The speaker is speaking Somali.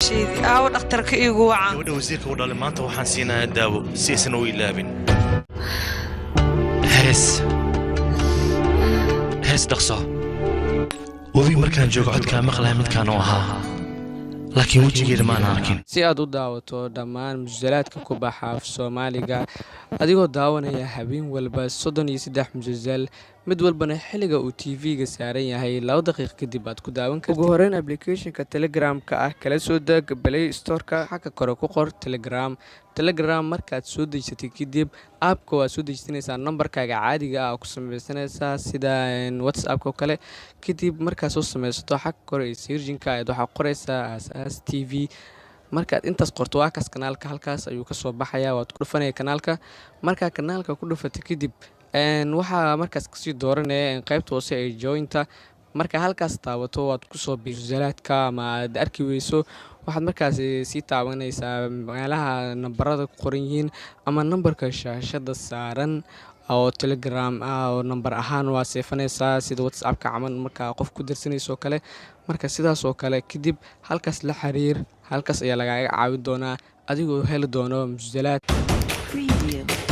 Aawo dhakhtarka iigu wacan? Gabadha wasiirka u dhalay maanta waxaan siinayaa daawo si aysan u ilaabin. Hees, hees, dhaqso. Webi markaan joogo codkaa maqlaya midkaan u ahaa, laakiin wejigeeda maan arkin. Si aad u daawato dhammaan musalsalaadka ku baxa af Soomaaliga, adigoo daawanaya habeen walba 33 musalsal, mid walbana xilliga uu TV-ga saaran yahay 2 daqiiq kadib aad ku daawan kartid. Ugu horeyn, applicationka Telegramka ah kala soo deg Play Storeka. Xagga kore ku qor Telegram. Telegram markaad soo dejisatay kadib, appka waad soo dejisanaysaa, nambarkaaga caadiga ah ku sameysanaysaa sida WhatsAppka oo kale. Kadib markaad soo sameysato, xagga kore ee searchinka ayaad waxaa qoraysaa Aasaas TV. Markaad intaas qorto, waa kaas kanaalka, halkaas ayuu kasoo baxayaa. Waad ku dhufanaya kanaalka. Markaa kanaalka ku dhufatay kadib, waxaa markaas kasii dooranaya qeybta hoose ee jointa. Marka halkaas taabato, waad kusoo birsalaadka ama aad arki weyso, waxaad markaas sii taabanaysaa meelaha nambarada ku qoran yihiin ama nambarka shaashada saaran oo Telegram ah, oo nambar ahaan waa seefanaysaa sida WhatsAppka camal markaa qof ku dirsanayso oo kale. Marka sidaas oo kale kadib halkaas la xiriir, halkaas ayaa lagaaga caawin doonaa adigoo heli doono musalsalaad. Preview.